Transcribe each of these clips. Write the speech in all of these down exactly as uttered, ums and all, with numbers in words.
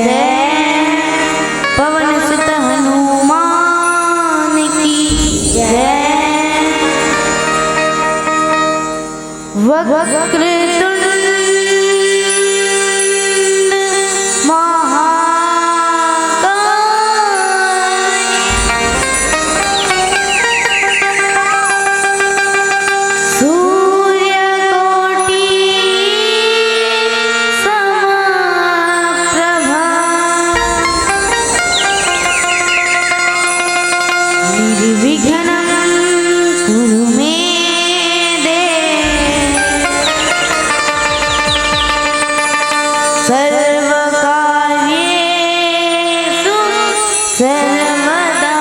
जय। पवन सुत हनुमान की जय। वक्रतुंड महाकाय। सूर्यकोटि समप्रभा। निर्विघ्नं कुरु मे देव। सर्वकार्येषु सर्वदा।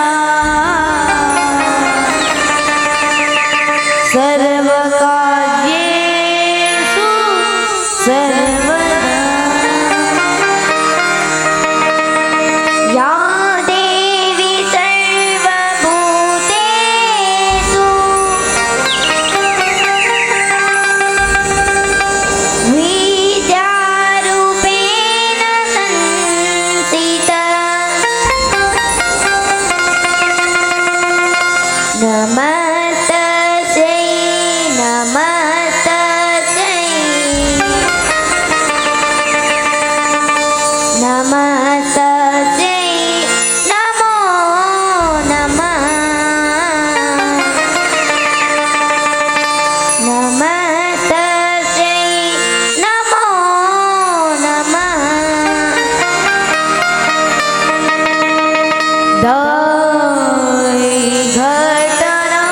सर्वकार्येषु सर्वदा। या देवी सर्वभूतेषु बीजारूपेण संस्थिता। नमस्तस्यै, नमस्तस्यै, नमस्तस्यै, नमो नमः। नमस्तस्यै, नमो नमः। दई घटना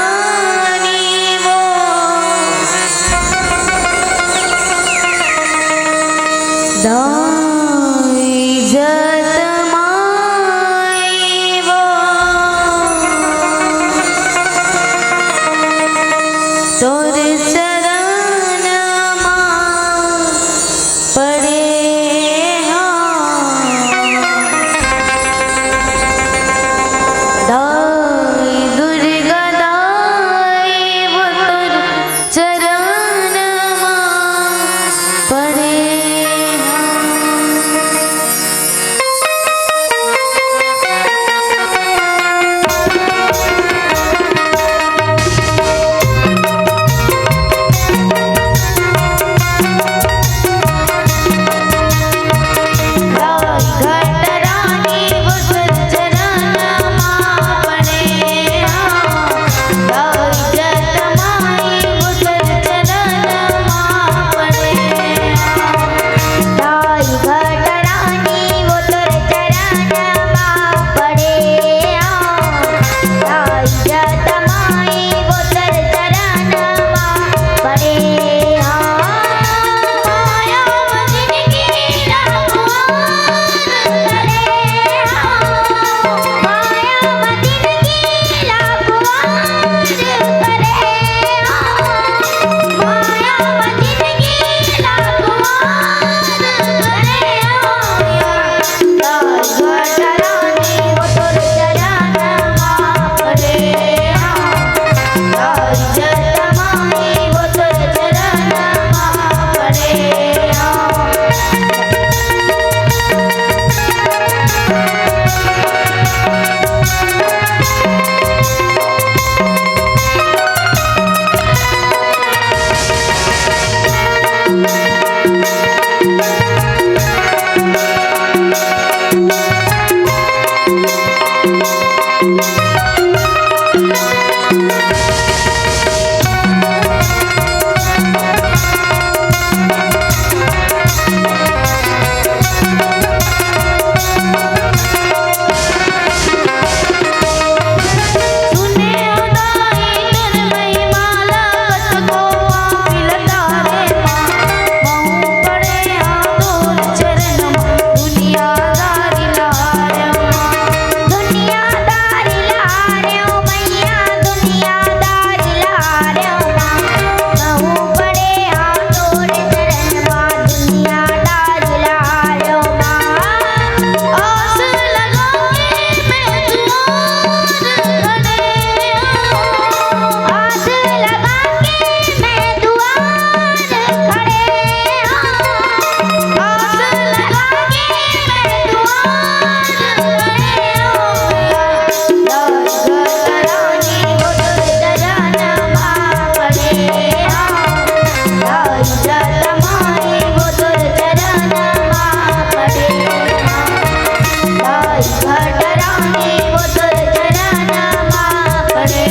घटरानी वो तोर चरण मा पड़े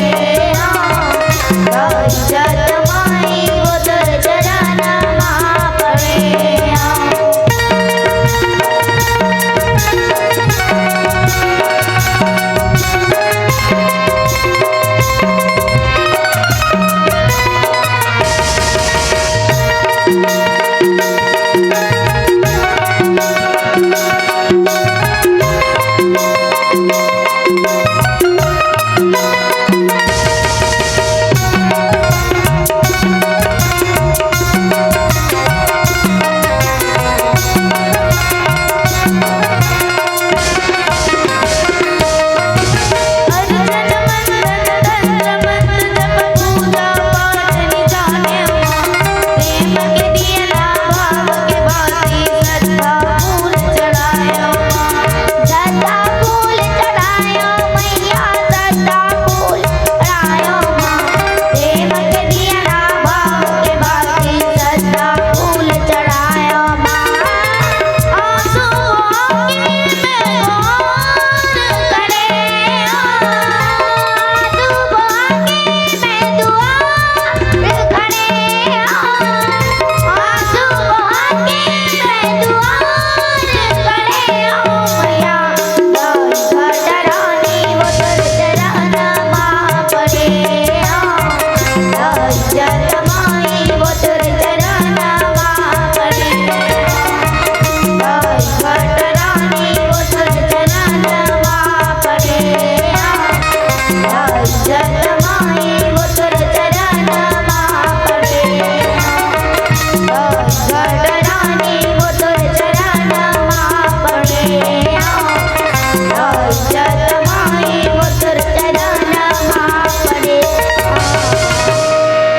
हंव। इज्जत माई वो तोर चरण मा पड़े हंव।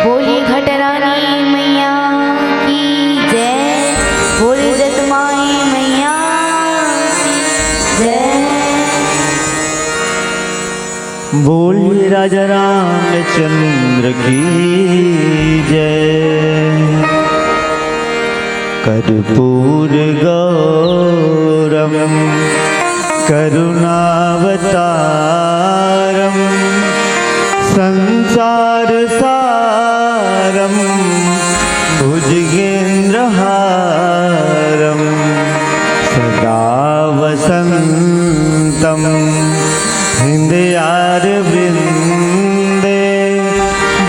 बोलिए घटरानी मैया की जय। बोलिए जतमाई मैया की जय। बोलिए राजा रामचंद्र की जय। कर्पूर गौरम करुणावतारम संसार सारम भुजगेंद्रहारम सदा वसंतम हृदयारविंदे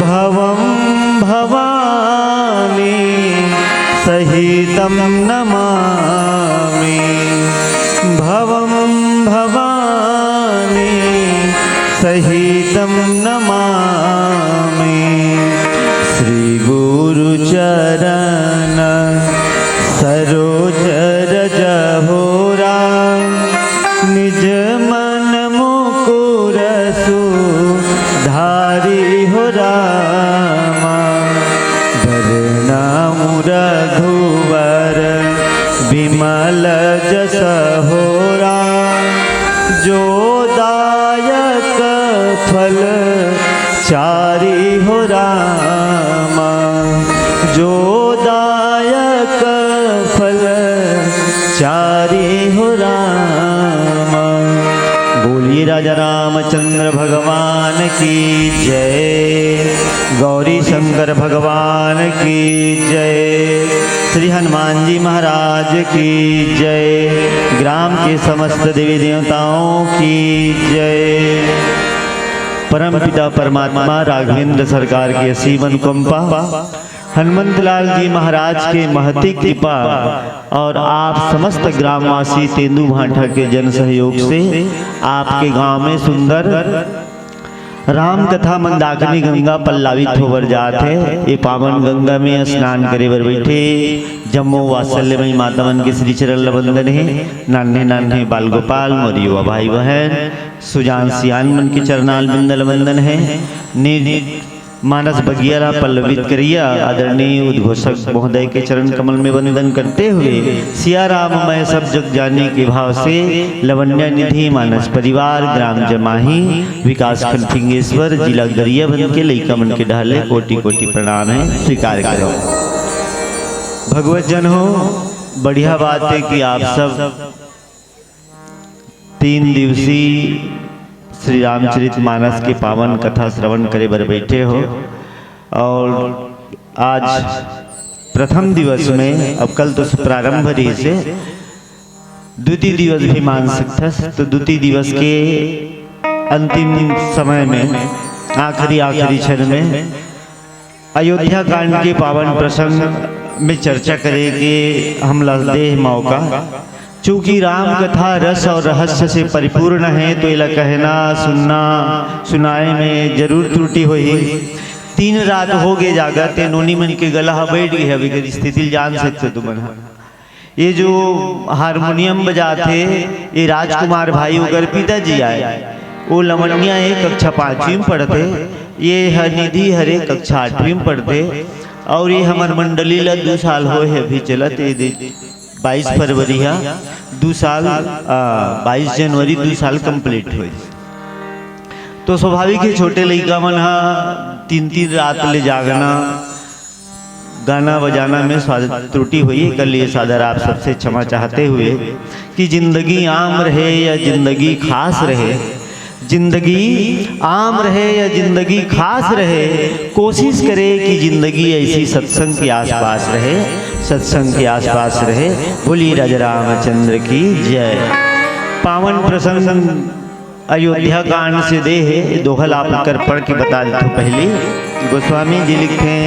भवम भवानी सहितं नमामि। भवं भवानी सहितं नमामि। श्री गुरु चरण सरोज रज हो राम। निज मन मुकुर सुधारी हो रामा। वरनउँ रघुवर बिमल जस हो राम। जो दायक फल चारी हो रामा। जो दायक फल चारी हो रामा। बोलिए राजा रामचंद्र भगवान की जय, गौरी शंकर भगवान की जय, श्री हनुमान जी महाराज की जय, ग्राम के समस्त देवी देवताओं की जय। परम पिता परमात्मा राघवेंद्र सरकार की असीम अनुकंपा, हनुमंतलाल जी महाराज के महती कृपा और आप समस्त ग्रामवासी तेंदू भांठा के जन सहयोग से आपके गांव में सुंदर राम कथा मंदाकिनी गंगा पल्लावित होबर जात हे। ये पावन गंगा में स्नान करे बर बैठे जम्मो वात्सल्यमयी माता मन के श्री चरण ल वंदन हे। नान्हे नान्हे बाल गोपाल, मोर युवा भाई बहन, सुजान सियान मन के चरणाल बिंद ल वंदन हे। निर मानस बगिया ला पल्लवित करिया आदरणीय उद्घोषक महोदय के चरण कमल में वंदन करते हुए सिया राम मैं सब जग जानी के भाव से लवण्या निधि मानस परिवार ग्राम जमाही विकास खंड फिंगेश्वर जिला गरियाबंद के लइका मन के डहर ले कोटि कोटि प्रणाम हे, स्वीकार करो। भगवत जन हो, बढ़िया बात हे कि आप सब तीन दिवसीय श्री रामचरित मानस के पावन कथा श्रवण करे बर बैठे हो। और आज प्रथम दिवस में, अब कल तो प्रारंभ रहिसे, द्वितीय दिवस भी मान सकथस, तो द्वितीय दिवस के अंतिम समय में, आखिरी आखिरी क्षण में अयोध्या कांड के पावन प्रसंग में चर्चा करे के हमला देह मौका। चूंकि राम कथा रस और रहस्य से परिपूर्ण है, तो एला कहना, सुनना, सुनाए में जरूर त्रुटि होही। तीन रात हो गे जागत, ए नोनी मन के गला ह बैठ गे हवे, एकर स्थिति ल जान सकते तुमन ह। ये जो हारमोनियम बजात हे, ये राजकुमार भाई ओकर पिताजी आए। वो लवनिया एक कक्षा पांचवी में पढ़ते, ये ह निधि हरे कक्षा आठवीं में पढ़ते। और ये हमर मंडली ला दू साल होए हे अभी चलत, ये दे बाईस फरवरी हा दू साल, आ, बाईस जनवरी दू साल कंप्लीट होए। तो स्वाभाविक है, छोटे लइका मन हा तीन तीन रात ले जागना, गाना बजाना में स्वाद-, त्रुटि होई, एकर लिए सादर आप सबसे क्षमा चाहते हुए कि जिंदगी आम रहे या जिंदगी खास रहे, जिंदगी आम रहे या जिंदगी खास रहे, कोशिश करे कि जिंदगी ऐसी सत्संग के आसपास रहे, सत्संग के आसपास रहे। बोलिए राजा रामचंद्र की जय। पावन प्रसंग अयोध्या कांड से दे हे, दोहा ला आप कर पढ़ के बता देथों। पहली गोस्वामी जी लिखथे,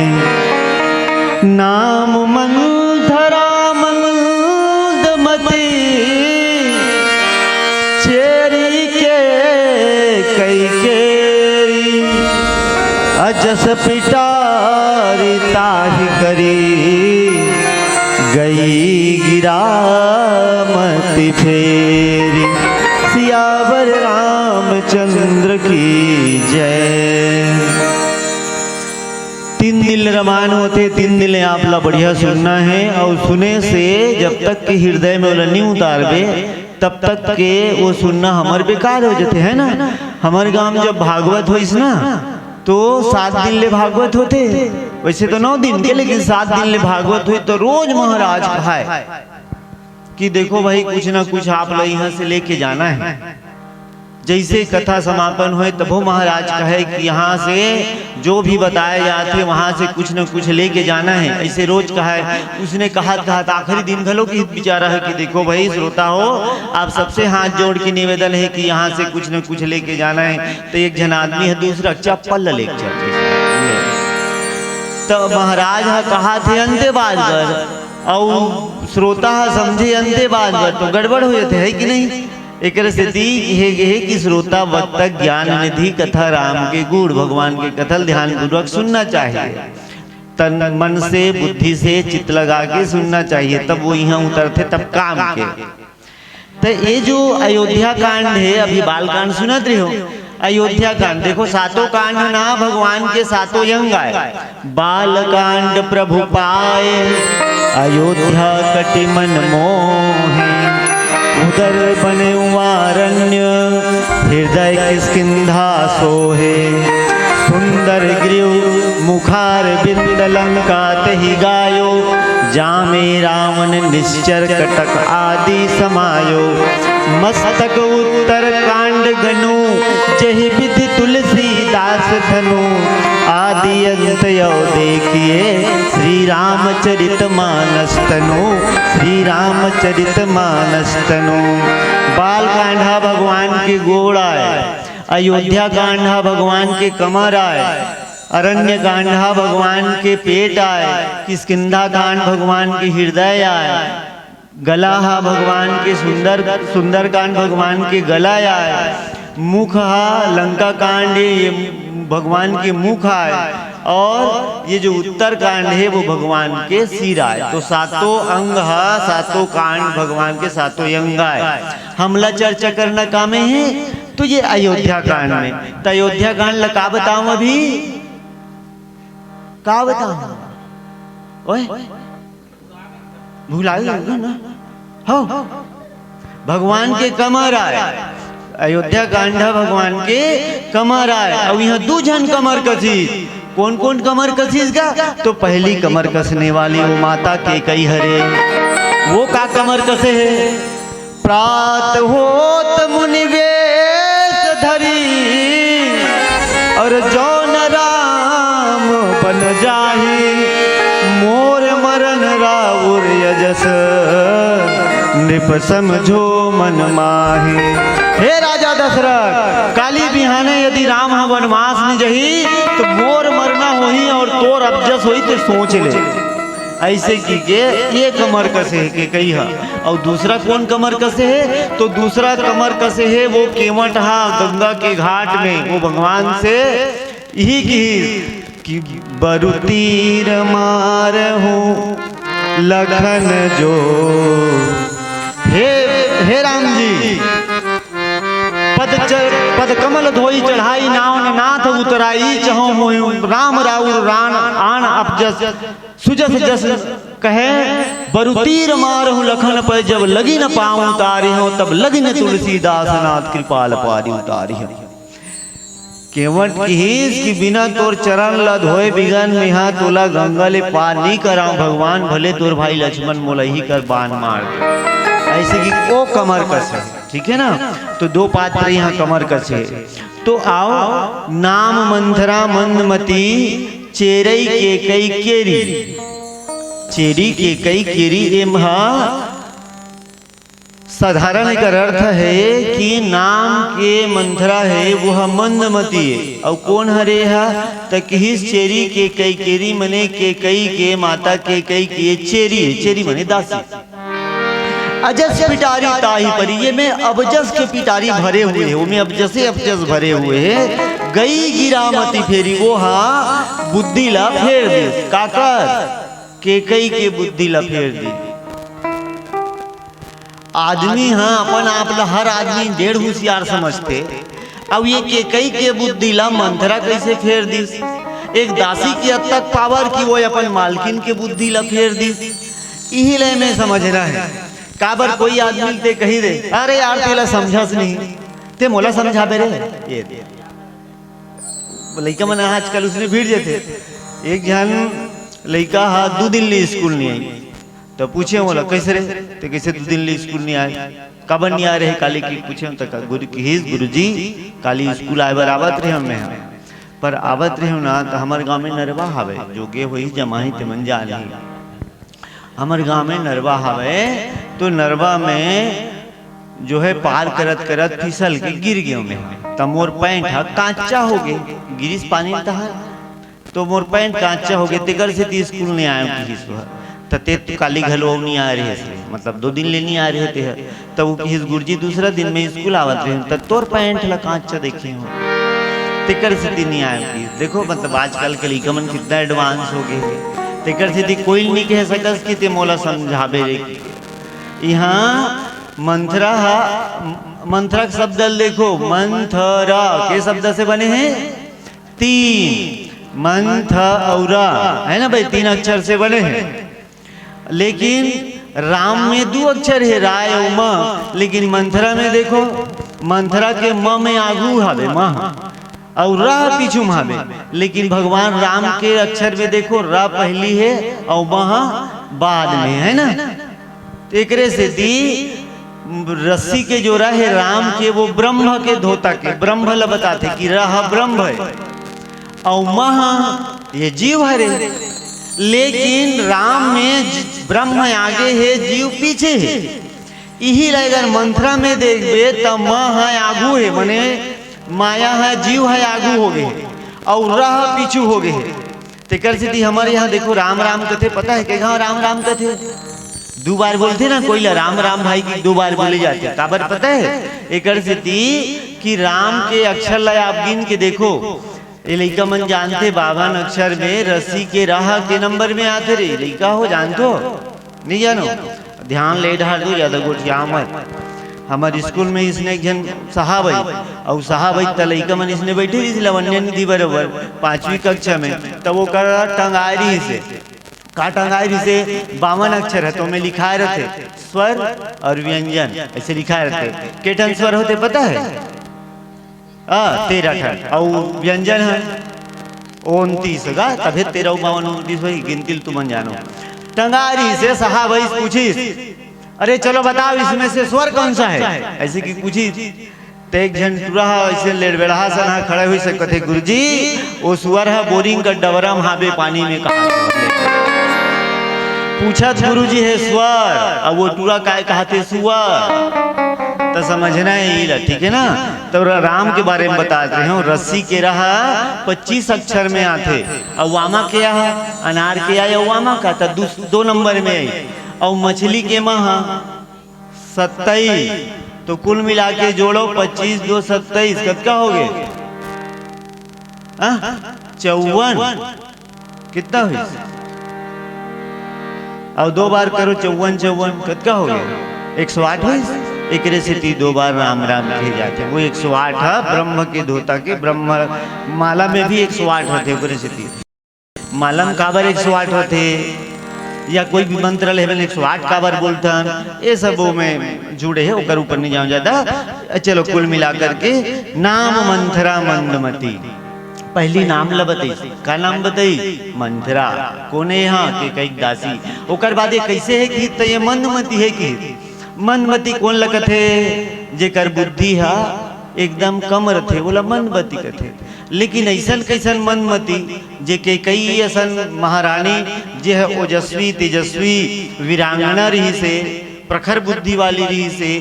नाम मंथरा मंदमती चेरी के कैकेयी, अजस पिटारी ताहि करी गई गिरामति फेरी। सियावर रामचंद्र की जय। तीन दिन ले रमायन होथे, तीन दिन ले आप ला बढ़िया सुनना है। और सुने से जब तक के हृदय में ओला नहीं उतारबे, तब तक के वो सुनना हमर बेकार हो जाथे, है ना? हमर गांव में जब भागवत होइस ना, तो सात दिन ले भागवत होथे, वैसे तो नौ दिन के, लेकिन सात दिन ले भागवत होई तो रोज महाराज कहाय कि देखो भाई, कुछ ना कुछ आप ला यहाँ से लेके जाना है। जैसे कथा समापन होए, तभो महाराज कहे कि यहाँ से जो भी बताया जाथे, वहाँ से कुछ न कुछ लेके जाना है। ऐसे रोज कहा है। उसने कहा, कहा था आखिरी दिन घलो कि बेचारा है कि देखो भाई श्रोता हो, आप सबसे हाथ जोड़ के निवेदन है कि यहाँ से कुछ न कुछ लेके जाना है। तो एक जन आदमी है, दूसरा चप्पल ल लेके चल। तो महाराज ह कहा थे अंते बात बर, अउ श्रोता ह समझे अंते बात बर, तो गड़बड़ हो जाते है कि नहीं? एकर सेती कहे गे हे कि श्रोता वक्ता ज्ञान निधि, कथा राम के गूढ़, भगवान के कथा ल ध्यानपूर्वक सुनना चाहिए। तन मन से, बुद्धि से, चित्त लगा के सुनना चाहिए, तब वो यहाँ उतरथे, तब काम के। तो ये जो अयोध्या कांड है, अभी बाल कांड सुनत रहे हो, अयोध्या कांड देखो, सातों कांड ना भगवान के सातों अंग आए। बाल कांड प्रभु पाए, अयोध्या कटि मन मोहे। उदर बने आरण्य, हृदय किष्किंधा सोहे। सुंदर ग्रीव मुखार बिंद लंका तहि गायो। जामे रावण निश्चर कटक आदि समायो। मस्तक उत्तर कांड गनु, जहि विधि तुलसीदास धनु। आदि अंत यौ देखिए, श्री रामचरित मानस तनु। श्री रामचरित मानस तनु। बाल कांड हा भगवान के गोड़ आय, अयोध्या कांड हा भगवान के कमर आय, अरण्य कांड हा भगवान के पेट आय, किष्किंधा कांड भगवान के हृदय आय, गला हा भगवान के सुंदर, सुंदरकांड भगवान के गला आय, मुख हा लंका कांड ये भगवान के मुख आय, और ये जो उत्तर कांड है वो भगवान के सिर आय। तो सातों अंग हा, सातों कांड भगवान के सातों अंग आय। हमला चर्चा करना कामे है तो ये अयोध्या कांड में। तो अयोध्या कांड ला का बताऊं अभी, का बताऊं? ओए, भुला गए हो ना? हो। भगवान के कमर आय, अयोध्या कांड हा भगवान के कमर आय। अउ यहाँ दू झन कमर कसिस। कोन कोन कमर कसिस गा? तो पहली कमर कसने वाली वो माता कैकई हरे। वो का कमर कसे हे? प्रात होत मुन जौन राम बन जाही, मोर मरन राउर अजस, नृप समझो मन माही। हे राजा दशरथ, काली बिहाने यदि राम ह वनवास नि जही, त मोर मरना होही अउ तोर अजस होही, ते सोच ले। अइसे कहिके ये कमर कसे हे केकई ह। अउ दूसरा कोन कमर कसे हे? तो दूसरा कमर कसे हे वो केवट हा गंगा के घाट में, वो भगवान से इही किहिस कि बरु तीर मारहूं लखन जो। हे, हे राम जी, पद च-, पद कमल धोई चढ़ाई नावन नाथ उतराई, चहौ मोहि राम राउर रान आन अपजस। सुजस जस कहे बरु तीर मारहु लखन पै, जब लगिन पाँव उतारिहु, तब लगिन तुलसीदास नाथ कृपाल पारि उतारिहु। केवट किहिस कि बिना तोर चरण ला धोए बिगन मेहा तोला गंगा ले पार नी करांव भगवान, भले तोर भाई लक्ष्मण मोला इही कर बान मार दे। अइसे कि ओ कमर कसे, ठीक है ना? तो दो पात्र यहाँ कमर कसे। तो आओ, नाम मंथरा मंदमती, चेरई केकई केरी। चेरी केकई केरी, एम हा साधारण एकर अर्थ हे कि नाम के मंथरा हे, वो ह मंदमती हे। अउ कोन हरे हा? त किहिस चेरी केकई केरी, मने केकई के माता केकई के चेरी हे। चेरी मने दासी। अजस पिटारी ताहि परी, ये में अबजस के पिटारी भरे हुए हे, ओमे अबजसे अबजस भरे हुए हे। गई गिरा मति फेरी, वो हा बुद्धि ला फेर दे। काकर? केकई के बुद्धि ला फेर दे। आदमी हा अपन आप ला हर आदमी डेढ़ हुसियार समझथे। अब ये केकई के बुद्धि ला मंथरा कइसे फेर दिस? एक दासी के अतक पावर कि वो अपन मालकिन के बुद्धि ला फेर दिस। इही ले में समझना हे। काबर कोई आदमी ते कही दे, "अरे यार, तेला समझस नहीं, ते मोला समझाबे रे।" ये लइका मन आजकल उसने भिड़ जथे। एक झन लइका हा दू दिन ले स्कूल नहीं आई, त पूछे मोला, "कइसे रे, ते कइसे दू दिन ले स्कूल नहीं आए? काबर नहीं आए रहे काली?" कि पूछे त का गुरु किहिस, "गुरुजी, काली स्कूल आए बर आवत रहे मैं, पर आवत रहे ना, त हमर गांव में नरवा हावे, जो गे होही जमाही ते मन जान ही।" हमर गांव में नरवा हावे, तो नरवा में जो है पार करत करत फिसल के गिर गेंव मैं, त मोर पैंट हा कांचा हो गे, गिरिस पानी तहर, तो मोर पैंट कांचा हो गे, तेकर सेती स्कूल नहीं आए किहिस। त ते तो काली घलो नहीं आए रहे, मतलब दो दिन ले नहीं आए रहे ते ह। तब वो किहिस, "गुरुजी, दूसरा दिन में स्कूल आवत रहे, त तोर पैंट ला कांचा देखे हो, तेकर सेती नहीं आए।" देखो, मतलब आजकल के लइका मन कितना एडवांस हो गे हे, तेकर सेती कोई नहीं कह सकस कि ते मोला समझाबे रे। यहाँ मंथरा हा, मंथरा के शब्द ल देखो, मंथरा के शब्द से बने हे तीन, मंथ अउ रा, है ना भाई, तीन अक्षर से बने हे। लेकिन राम में दू अक्षर हे, रा अउ म, लेकिन मंथरा में देखो, मंथरा के म में आगू हावे, म, अउ रा पीछू में हावे। लेकिन भगवान राम के अक्षर में देखो, रा पहली हे अउ म हा बाद में, है ना? तो एकरे सेती रस्सी के जोरा हे राम के, वो ब्रह्म के धोता के, ब्रह्म ल बताथे कि रा हा ब्रह्म हे। अउ म हा ये जीव हरे, लेकिन राम में ज-, ब्रह्म आगे हे, जीव पीछे हे। इही ला अगर मंथरा में देखबे त म हा आगू हे, मने माया हा जीव हा आगू हो गे हे, अउ रा हा पीछू हो गे हे। तेकर सेती हमर यहाँ देखो राम राम कथे, पता हे के गाँव राम राम कथे? दू बार बोलथे ना कोई ला राम राम भाई कि दू बार बोले जाथे, काबर पता हे? एकर सेती कि राम के अक्षर ला आप गिन के देखो, ए लइका मन जानथे, बावन अक्षर में रस्सी के रा हा के नंबर में आथे रे, लइका हो जानथो? नहीं जानो? ध्यान ले डार दो, ज्यादा गोठिया मत। हमर स्कूल में इसने एक झन साहब आई, अउ साहब आई त लइका मन इसने बैठे रहिस लवन्य निधि बरोबर पांचवी कक्षा में, त वो कर टंगाए रहिस हे। का टंगाए रहिस हे? बावन अक्षर हे, तो में लिखाए रथे स्वर अउ व्यंजन, अइसे लिखाए रथे। के ठन स्वर होथे पता हे? आ, तेरह ठन। अउ व्यंजन हे उनतीस गा, तभे तेरह अउ बावन उनतीस होही, गिनती ल तुमन जानो। टंगारी से साहब आइस पूछिस, "अरे चलो बताओ, इसमें से स्वर कौन सा है?" अइसे कि पूछिस, त एक झन टूरा ह अइसे लेड़बेड़हा सन ह खड़े होइस, कथे, "गुरुजी, ओ सुअर ह बोरिंग कर डबरा म हाबे पानी में कहाँ?" पूछत गुरुजी हे सुअर, अब वो टूरा काय कहथे सुअर, त समझना हे एला, ठीक हे ना? त राम के बारे में बतात रहे हों, रस्सी केरा ह पच्चीस अक्षर में आथे, अउ वामा केरा ह, अनार केरा या वामा का, त दू, दो नंबर में आई, अउ मछली के म ह सत्ताईस, तो कुल मिला के जोड़ो, पच्चीस दो सत्ताईस, कतका होगे? हाँ? चौवन। कितना होइस? अउ दो बार करो, चौवन चौवन, कतका होगे? एक सौ आठ होइस। एकरे सेती दो बार राम राम कहे जाथे। वो एक सौ आठ ह ब्रह्म के धोता के, ब्रह्म माला में भी एक सौ आठ होथे, ओकरे सेती। माला म काबर एक सौ आठ होथे, या कोई भी मंत्र लेबे ल एक सौ आठ काबर बोलथन, ये सब वो में जुड़े हे, ओकर ऊपर नहीं जाओं ज्यादा। चलो, कुल मिला करके नाम मंथरा मंदमती। पहली नाम ल बताई, का नाम बताई? मंथरा। कोने यहाँ के कई दासी। ओकर बाद ये कैसे हे कि त ये मंदमती हे कि मंदमती कोन ल कथे? जेकर बुद्धि ह एकदम कम रथे, ओला मंदमती कथे। लेकिन अइसन कइसन मंदमती, जे के कई असन महारानी, जे ह ओजस्वी, तेजस्वी, वीरांगना रहिस हे, प्रखर बुद्धि वाली रहिस हे,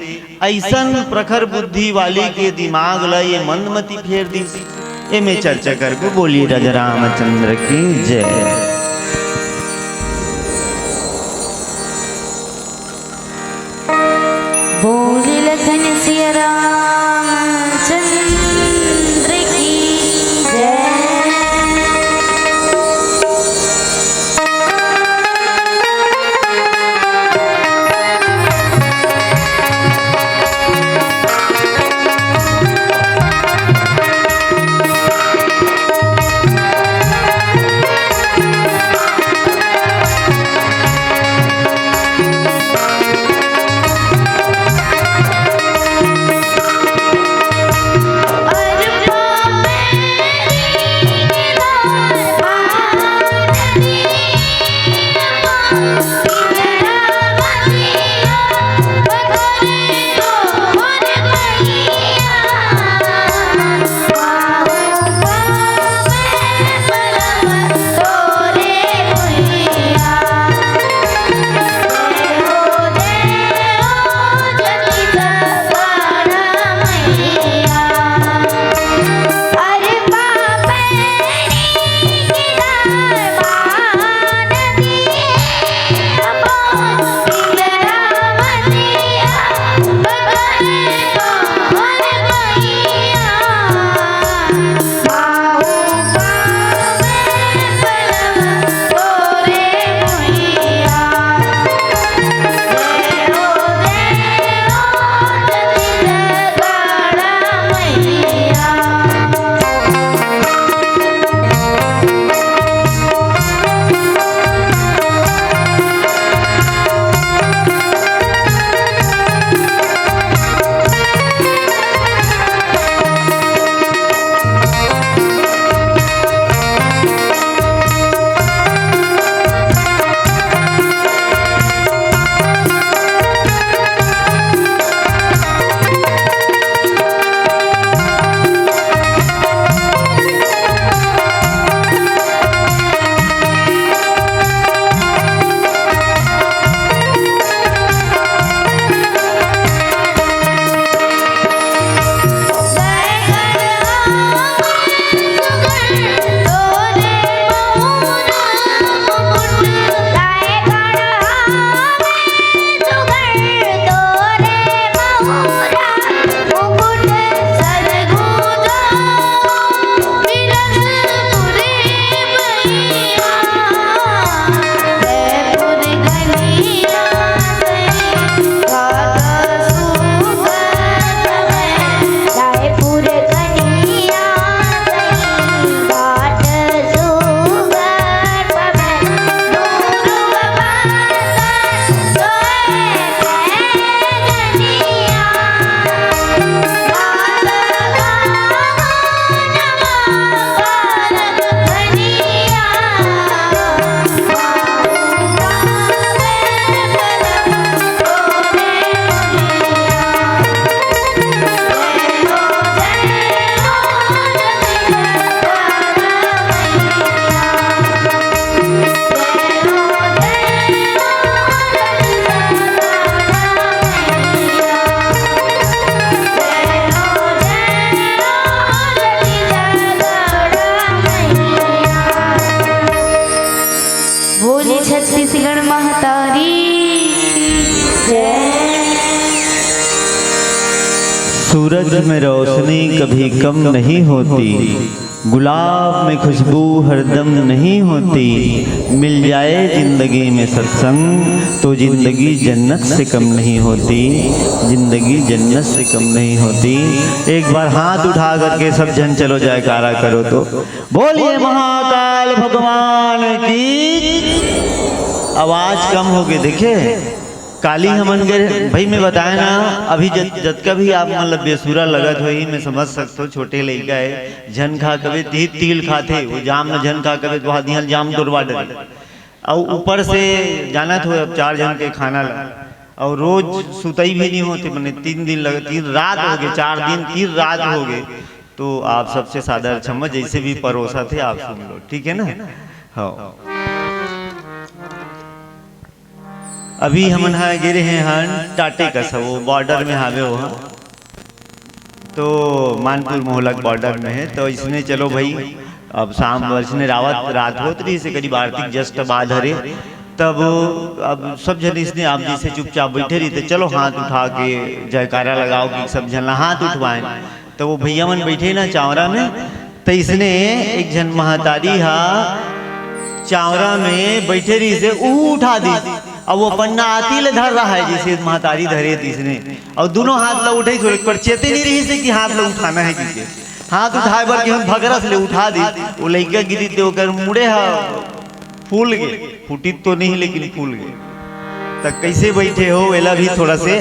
अइसन प्रखर बुद्धि वाली के दिमाग ल ये मंदमती फेर दिस। एमे चर्चा करबो। बोलिए राजा रामचंद्र की जय। बोल लखन सिया रामचंद्र की जय। सूरज में रोशनी कभी कम नहीं होती, गुलाब में खुशबू हरदम नहीं होती। मिल जाए जिंदगी में सत्संग तो जिंदगी जन्नत से कम नहीं होती, जिंदगी जन्नत से कम नहीं होती। एक बार हाथ उठा करके सब जन चलो जयकारा करो तो, बोलिए महाकाल भगवान की। आवाज कम हो गई, देखे। काली हमन गए भाई, मैं बताया ना, अभी जत, जतका भी आप मतलब बेसुरा लगत होही, मैं समझ सकथो। छोटे लइका हे, झन खा कबे ती-, तिल खाथे, वो जाम न झन खा कबे तो हाथ दिहल जाम तोड़वा डरे। अउ ऊपर से जानत हो अब चार झन के खाना ला, अउ रोज सुतई भी नहीं होते, मने तीन दिन लग, तीन रात हो गए, चार दिन तीन रात हो गए। तो आप सबसे सादर क्षमा, जैसे भी परोसा थे आप सुन लो, ठीक है ना? हाँ। अभी हमन ह गे रेहे हन टाटे कस, वो बॉर्डर में हावे वो ह। तो मानपुर मोहला के बॉर्डर में है। तो इसने चलो भाई, अब शाम इसने रावत रात होत रही से करीब आरती के just बाद हरे। तब अब सब जन इसने आप जैसे चुपचाप बैठे रही थे, चलो हाथ उठा के जयकारा लगाओ कि सब जन ला हाथ उठवाएं। तो वो भैया मन बैठे ना चावरा में, तो इसने एक झन महतारी हा चावरा में बैठे रही से ऊ उठा दी। अब वो अपन नाती ले धर रहा है, जैसे महतारी धरे थे इसने, और दोनों हाथ ला उठे, एक बार चेते नहीं रही से कि हाथ ला उठाना है किसे। हाथ उठाए बर कि हम भगरस ले उठा दी, वो लइका गिरी ते ओकर मुड़े हा फूल गे, फूटित तो नहीं लेकिन फूल गे। त कैसे बैठे हो, एला भी थोड़ा से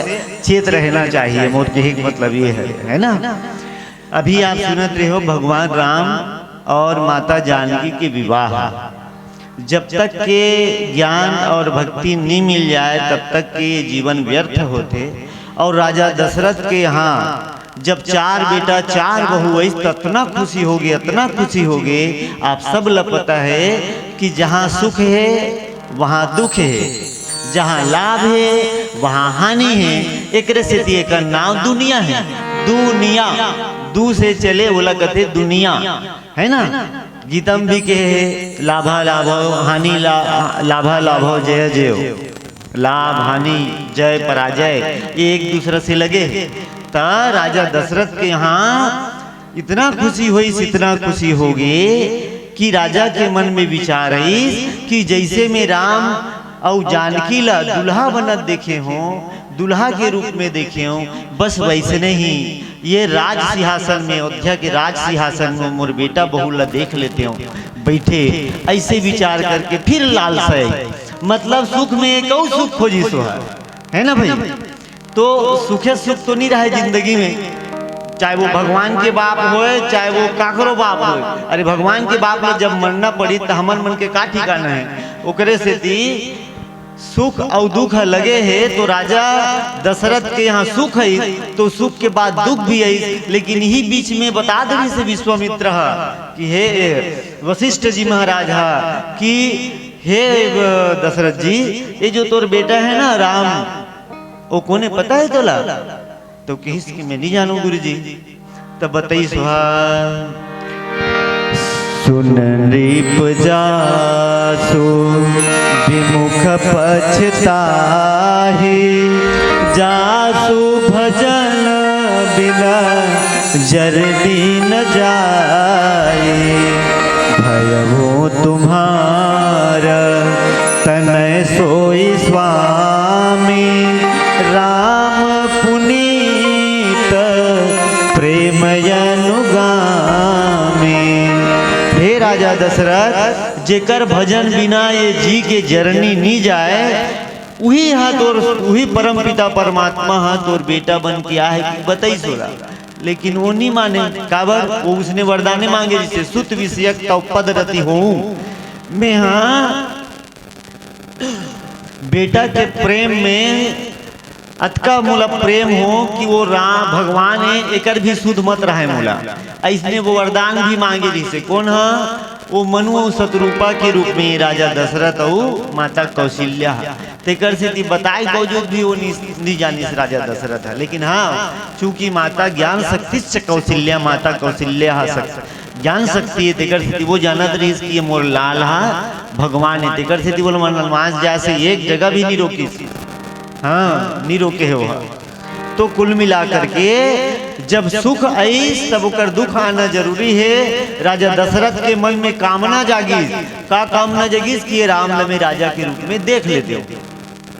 चेत रहना चाहिए। मोर कहे के मतलब ये है, है ना? अभी आप सुनत रहे हो भगवान राम और माता जानकी के विवाह। जब तक के ज्ञान और भक्ति नहीं मिल जाए, तब तक के ये जीवन व्यर्थ होते। और राजा दशरथ के यहाँ जब चार बेटा चार बहू आइस, त अतना खुशी होगे, अतना खुशी होगे। आप सब ला पता है कि जहाँ सुख है वहाँ दुख है, जहाँ लाभ है वहाँ हानि है। एकरे सेती एकर नाम दुनिया है। दुनिया, दू से चले ओला कथे दुनिया, है ना? गीतम भी कहे है, लाभा लाभो हानि ला, लाभा लाभो जय जयो। लाभ हानि, जय पराजय, ये एक दूसरा से लगे हे। त राजा दशरथ के यहाँ इतना खुशी होइस, इतना खुशी होगे कि राजा के मन में विचार आइस कि जैसे मैं राम अउ जानकी ला दुल्हा बनत देखे हों, दुल्हा के रूप में देखे हों, बस वैसने ही ये राज सिंहासन में, अयोध्या के राज सिंहासन में मोर बेटा बहू ला देख लेते हों बैठे। ऐसे विचार करके फिर लालसा आइस, मतलब सुख में एक अउ सुख खोजिस ओहर, है ना भाई? तो सुखे सुख तो नहीं रहे जिंदगी में, चाहे वो भगवान के बाप होए, चाहे वो काकरो बाप होए। अरे, भगवान के बाप ला जब मरना पड़ी त हमन मन के का ठिकाना है? ओकरे सेती सुख अउ दुख ह लगे हे, तो राजा दशरथ के यहाँ सुख है तो सुख के बाद दुख भी है। लेकिन यही बीच में बता दे से विश्वामित्र ह कि हे वशिष्ठ जी महाराज ह कि हे दशरथ जी, ये जो तोर बेटा है ना राम, वो कोने पता है तोला? तो किहिस कि मैं नहीं जानूं गुरुजी। तब बताई सुहा। सुन नृप जासु विमुख पछताही, जासु भजन बिना जरनी न जाए। भयवो तुम्हार तनय सोई स्वामी, राम पुनीत प्रेम अनुगामी। हे राजा दशरथ, जेकर भजन बिना ये जी के जरनी नी जाए, उही हा तोर, उही परम पिता परमात्मा हा तोर बेटा बन के आहे कि बताई सोला। लेकिन वो नी माने, काबर? वो उसने वरदाने मांगे, जिसे सुत विषयक तव पद रति होऊं। मैं हा बेटा के प्रेम में अतका मोला प्रेम हो कि वो राम भगवान है, एकर भी सुध मत रहे मोला। अइसने वो वरदान भी मांगे, जैसे कोन हा? वो मनु अउ शतरूपा के रूप में राजा दशरथ अउ माता कौशल्या। तेकर सेती बताए बावजूद भी वो नी, नी जानिस राजा दशरथ ह। लेकिन हाँ, चूंकि माता ज्ञान शक्ति च कौशल्या, माता कौशल्या ह शक-, ज्ञान शक्ति है, तेकर सेती वो जानत रहिस कि ये मोर लाल हा भगवान है। तेकर सेती बोले मन वनवास जाए से एक जगह भी नहीं रोकिस। हाँ, नहीं रोके है वो। तो कुल मिला करके जब सुख आइस, तब ओकर दुख आना जरूरी हे। राजा दशरथ के मन में कामना जागिस। का कामना जागिस? कि ये राम ल मैं राजा के रूप में देख लेतेंव,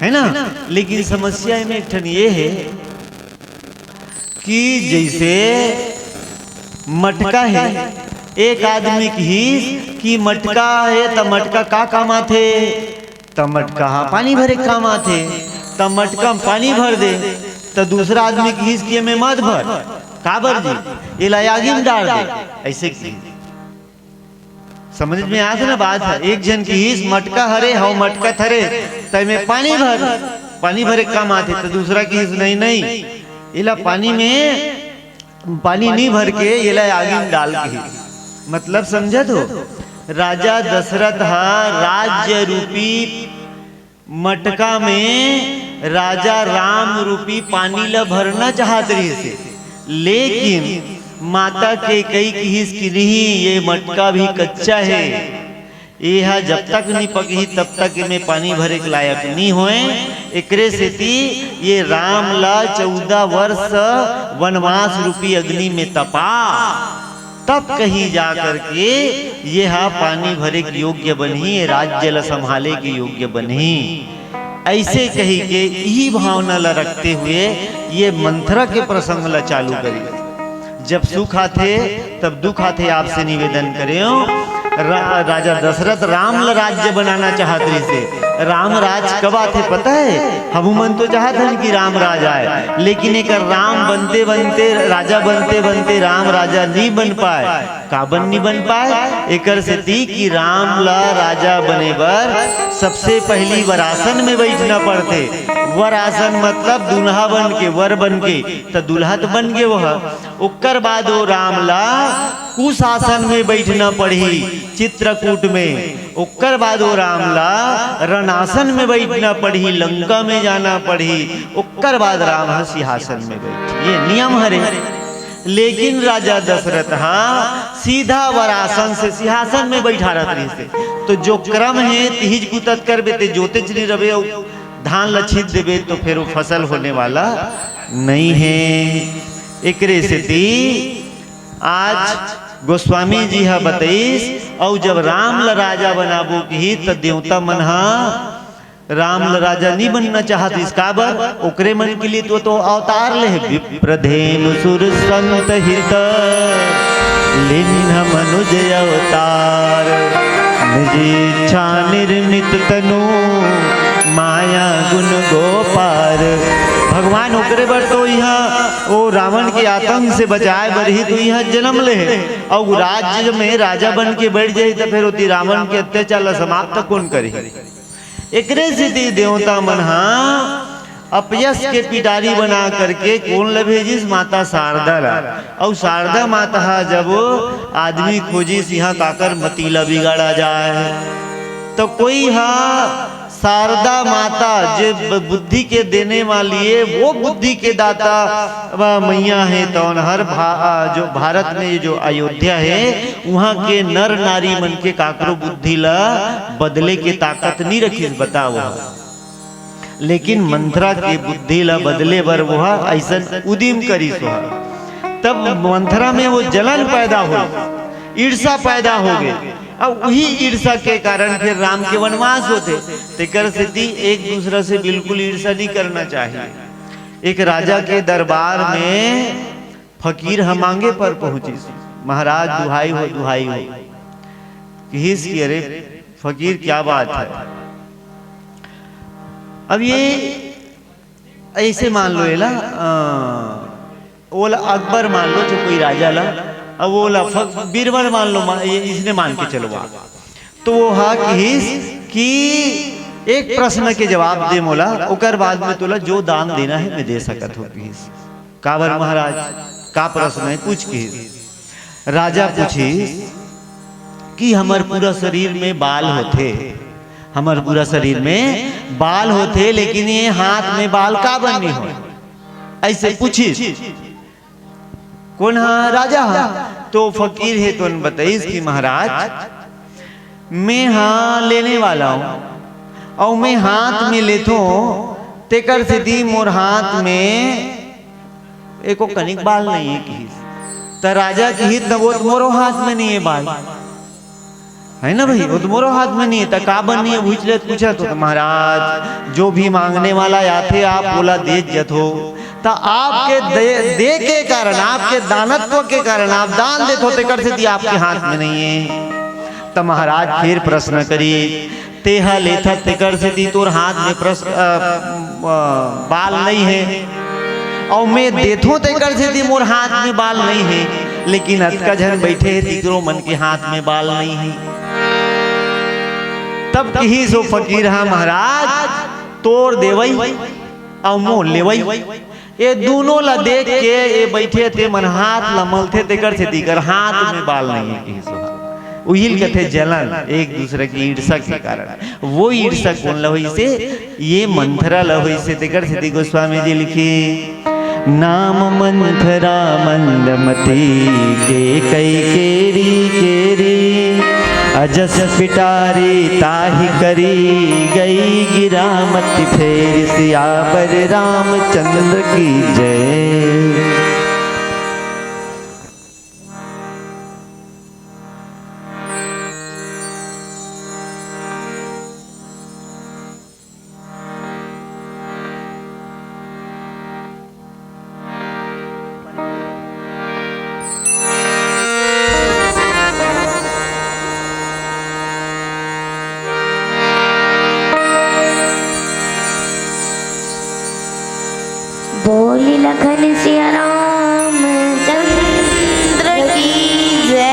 है ना? लेकिन समस्या एमे एक ठन ये हे कि जइसे मटका हे, एक आदमी किहिस कि मटका हे, त मटका का काम आथे? त मटका ह पानी भरे के काम आथे। त मटका म पानी भर दे, त दूसरा आदमी किहिस कि एमे मत भर। काबर जी? एला आगी म डार दे। अइसे किहिस। समझ में आथे ना बात ह? एक झन किहिस, "मटका हरे, हव मटका थरे, त एमे पानी भर, पानी भरे के काम आथे।" त दूसरा किहिस, "नहीं, नहीं, एला पानी में, पानी नहीं भर के एला आगी में डाल के।" मतलब समझत हो? राजा दशरथ ह राज्य रूपी मटका में राजा राम रूपी पानी ल भरना चाहत रहिस हे, लेकिन माता कैकई किहिस कि नहीं, ये मटका भी कच्चा हे, ये ह जब तक नहीं पकही तब तक एमे पानी भरे के लायक नहीं होय। एकरे सेती ये राम ला चौदह वर्ष वनवास रूपी अग्नि में तपा, तब कहीं जा करके ये हा पानी भरे के योग्य बनही, ये राज्य ला संभाले के योग्य बनही। अइसे कही के इही भावना ला रखते हुए ये मंथरा के प्रसंग ला चालू करी। जब सुख आथे, तब दुख आथे। आपसे निवेदन करेंव, रा-, राजा दशरथ राम ला राज्य बनाना चाहत रहिस हे। राम राज कब आथे पता हे? हमू मन तो चाहत हन कि राम राज आय, लेकिन एकर राम बनते बनते, राजा बनते बनते राम राजा नहीं बन पाय। काबर नहीं बन पाय? एकर सेती कि राम ला राजा बने बर सबसे पहली वरासन में बैठना पड़थे। वरासन मतलब दूल्हा बन के, वर बन के, त दूल्हा त बन गे वो ह। ओकर बाद वो राम ला कुशासन में बैठना पड़ही, चित्रकूट में। ओकर बाद वो राम ला रणासन में बैठना पड़ही, लंका में जाना पड़ही। ओकर बाद राम ह सिंहासन में बैठही, ये नियम हरे। लेकिन राजा दशरथ ह सीधा वरासन से सिंहासन में बैठारत रहिस हे। तो जो क्रम हे, तिहिज कुतत करबे, ते जोतेच नहीं रबे, अउ धान ल छीत देबे, तो फिर वो फसल होने वाला नहीं हे। एकरे सेती आज गोस्वामी जी ह बतइस, अउ जब राम ल राजा बनाबो किहिस, त देवता मन ह राम ल राजा नहीं बनना चाहत रहिस। काबर? ओकरे मन के लिए तो, तो अवतार ले हे। विप्रधेनु सुर संत हित लिन्ह मनुज अवतार, निज इच्छा निर्मित तनु माया गुण गो पार। भगवान ओकरे बर तो इहाँ ओ रावण के आतंक से बचाए बर ही तो इहाँ जन्म ले हे। अउ राज्य में राजा बन के बैठ जाही, त फिर ओती रावण के अत्याचार ला समाप्त कोन करही? एकरे सेती देवता मन ह अपयश के पिटारी बना करके कोन ल भेजिस? माता शारदा ला। अउ शारदा माता ह जब आदमी खोजिस, इहाँ काकर मती ला बिगाड़ा जाए, तो कोई ह शारदा माता जे ब-, बुद्धि के देने वाली है, वो बुद्धि के दाता, अ, मैया है, तौन हर भा-, अ, जो भारत में जो अयोध्या है, वहाँ के नर नारी मन के काकरो बुद्धि ला बदले के ताकत नहीं रखिस, बताओ। लेकिन मंथरा के बुद्धि ला बदले बर वो ह अइसन उदिम करिस। वो ह तब मंथरा में वो जलन पैदा हो, ईर्षा पैदा हो गई। अब वही ईर्षा के कारण फिर राम के वनवास होथे। तेकर सेती एक दूसरा से बिल्कुल ईर्षा नहीं करना चाहिए। एक राजा के दरबार में फकीर ह मांगे पर पहुंचिस, "महाराज, दुहाई हो, दुहाई हो।" किहिस कि, "अरे फकीर, क्या बात है?" अब ये ऐसे मान लो, एला, अ, ओला अकबर मान लो, जो कोई राजा ला, अब ओला फ-, बीरबल मान लो, मा-, ये इसने मान के चलो आप। तो वो हा किहिस कि एक प्रश्न के जवाब दे मोला, ओकर बाद में तोला जो दान देना है, मैं दे सकत हो, किहिस। काबर महाराज, का प्रश्न है, पूछ, किहिस। राजा पूछिस कि हमर पूरा शरीर में बाल होथे, हमर पूरा शरीर में बाल होथे, लेकिन ये हाथ में बाल काबर नहीं हो? ऐसे पूछिस। कौन हा? राजा हा। तो फकीर हे तो बताइस कि महाराज, मैं हा लेने वाला हूँ, और मैं हाथ में लेथो, तेकर सेती मोर हाथ में एको कनिक बाल नहीं है किहिस। त राजा किहिस, "न वो तो मोरो हाथ में नहीं है बाल, है ना भाई, वो तो मोरो हाथ में नहीं है, त काबर नहीं है?" भूछ ले पूछा तो, "महाराज, जो भी मांगने वाला आथे, आप ओला देत जथो, त आपके दे, दे के कारण, आपके दानत्व के कारण, आप दान देथो, तेकर सेती आपके हाथ में नहीं है।" त महाराज फिर प्रश्न करी, "तेहा लेथस तेकर सेती तोर हाथ में प्रश्न, अ, अ, बाल नहीं है, अउ मैं देथों तेकर सेती मोर हाथ में बाल नहीं है, लेकिन अतका झन बैठे हे, तिकरो मन के हाथ में बाल नहीं है।" तब किहिस ओ फकीर हा, "महाराज, तोर देवई अउ मोर लेवई, ये दूनों ला देख के ये बैठे ते मन हाथ ला मलथे, तेकर सेती कर हाथ में बाल नहीं है," किहिस ओ। उहिल कथे जलन, एक दूसरे की ईर्षा के कारण। वो ईर्षा कोन ला होइसे? ये मंथरा ला होइसे। तेकर सेती गोस्वामी जी लिखे, "नाम मंथरा मंदमती, केकई केरी केरी, अजस पिटारी ताहि करी, गई गिरामति फेरि।" सियावर रामचंद्र की जय। बोली लखन सिया राम चंद्र की जय।